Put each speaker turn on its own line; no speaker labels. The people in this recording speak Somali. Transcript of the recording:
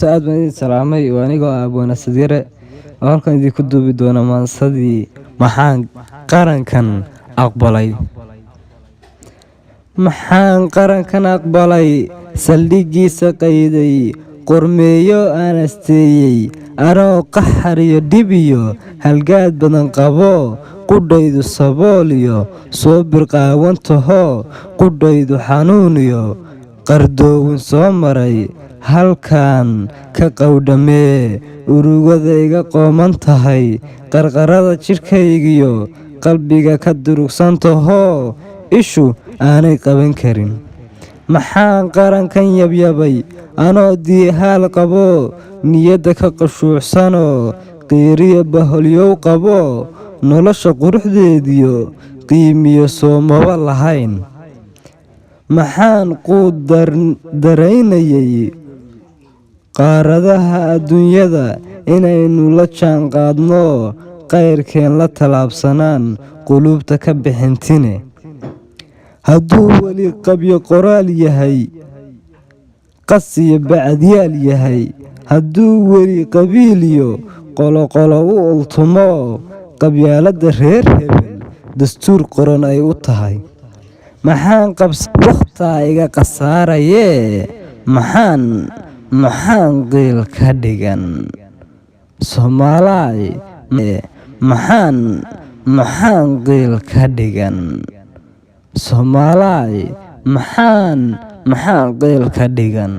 Aad baan idin salaamay. Waa anigoo ah Abwaane Sadiire oo halkan idinku duubi doona maansadii "Maxaan Qarankan Aqbalay". Maxaan qarankan aqbalay, saldhiggiisa qayday, qormeeyo aan asteeyey, anoo qaxar iyo dhib iyo halgaad badan qabo, qudhaydu sabool iyo soo birqaawan taho, qudhaydu xanuun iyo qardoowin soo maray, halkaan ka qowdhamee urugada iga qooman tahay, qarqarada jidhkaygiyo qalbiga ka durugsan tahoo ishu aanay qaban karin? Maxaan qarankan yabyabay, anoo diihaal qabo, niyadda ka qashuucsanoo qiiriyo baholyow qabo, nolosha quruxdeediyo qiimiyo soomaba lahayn? Maxaan quud daraynayay qaaradaha adduunyada inaynu la jaan qaadno, qayrkeen la tallaabsanaan quluubta ka bixintine? Hadduu weli qabyo qoraal yahay, qas iyo bacadyaal yahay, hadduu weli qabiil iyo qoloqolo u ultumo, qabyaaladda reer hebel dastuur qoran ay u tahay, maxaan wakhtaa iga khasaarayee? Maxaan qiil ka dhigan Soomaalaay? Maxaan qiil ka dhigan Soomaalaay? Maxaan qiil ka dhigan?